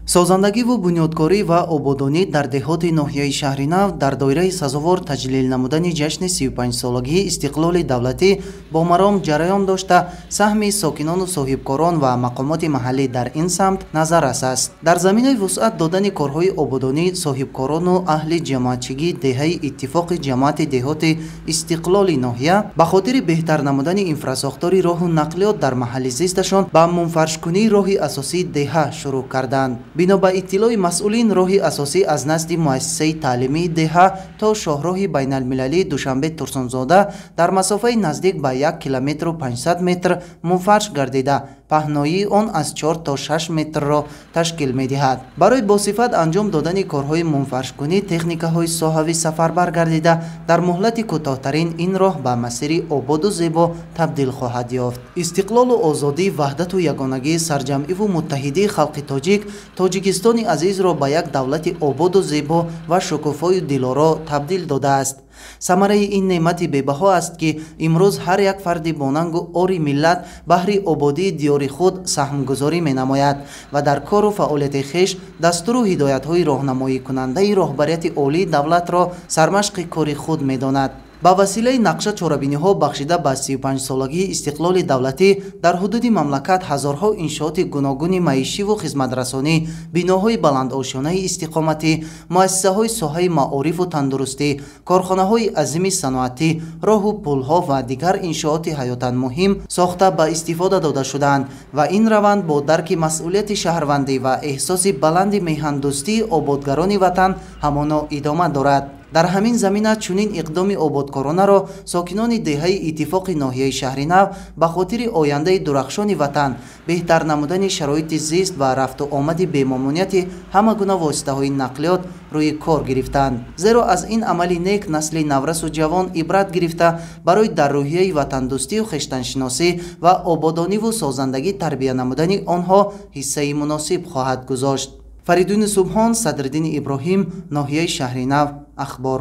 Созандагиву бунёдкорӣ ва ободонӣ дар деҳоти ноҳияи Шаҳри Нав дар доираи сазовор таҷлил намудани ҷашни 35-солагии истиқлоли давлатӣ бо маром ҷараён дошта, саҳми сокинону соҳибкорон ва мақомоти маҳаллӣ дар ин самт назаррас аст. Дар заминаи вусъат додани корҳои ободонӣ, соҳибкорону аҳли ҷамоатчигии деҳаи Иттифоқи ҷамоати деҳоти Истиқлоли ноҳия ба хотири беҳтар намудани инфрасохтори роҳу нақлиёт дар маҳалли зисташон ба мунфаршкунии роҳи асосии деҳа шурӯъ карданд. Бино ба иттилои масъулин, роҳи асосӣ аз назди муассисаи таълимии деҳа то шоҳроҳи байналмилалии Душанбе-Турсунзода дар масофаи наздик ба 1 километру 500 метр мунфарш гардида, паҳноии он аз 4 то 6 метрро ташкил медиҳад. Барои босифат анҷом додани корҳои мунфаршкунӣ техникаҳои соҳавӣ сафарбар гардида, дар муҳлати кӯтоҳтарин ин роҳ ба масири ободу зебо табдил хоҳад ёфт. Истиқлолу озодӣ, ваҳдату ягонагии сарҷамъиву муттаҳидии халқи тоҷик Тоҷикистони азизро ба як давлати ободу зебо ва шукуфою дилоро табдил додааст. Самараи ин неъмати бебаҳо аст, ки имрӯз ҳар як фарди бонангу ори миллат баҳри ободии диёри худ саҳмгузорӣ менамояд ва дар кору фаъолияти хеш дастуру ҳидоятҳои роҳнамоикунандаи роҳбарияти олии давлатро сармашқи кори худ медонад. Ба василаи нақша чорабиниҳо бахшида ба 35-солагии истиқлоли давлатӣ дар ҳудуди мамлакат ҳазорҳо иншооти гуногуни маишиву хизматрасонӣ, биноҳои баландошёнаи истиқоматӣ, муассисаҳои соҳаи маорифу тандурустӣ, корхонаҳои азими саноатӣ, роҳу пулҳо ва дигар иншооти ҳаётан муҳим сохта ба истифода дода шудаанд ва ин раванд бо дарки масъулияти шаҳрвандӣ ва эҳсоси баланди меҳандӯстии ободгарони ватан ҳамоно идома дорад. Дар ҳамин замина чунин иқдоми ободкоронаро сокинони деҳаи Иттифоқи ноҳияи Шаҳри Нав ба хотири ояндаи дурахшони ватан, беҳтар намудани шароити зист ва рафту омади бемамунияти ҳама гуна воситаҳои нақлиёт рӯи кор гирифтанд. Зеро аз ин амали нек насли наврасу ҷавон ибрат гирифта, барои дар рӯҳияи ватандӯстию хештаншиносӣ ва ободониву созандагӣ тарбия намудани онҳо ҳиссаи муносиб хоҳад гузошт. Фаридуни Субҳон, Садриддини Иброҳим, ноҳияи Шаҳри Нав, Ахбор.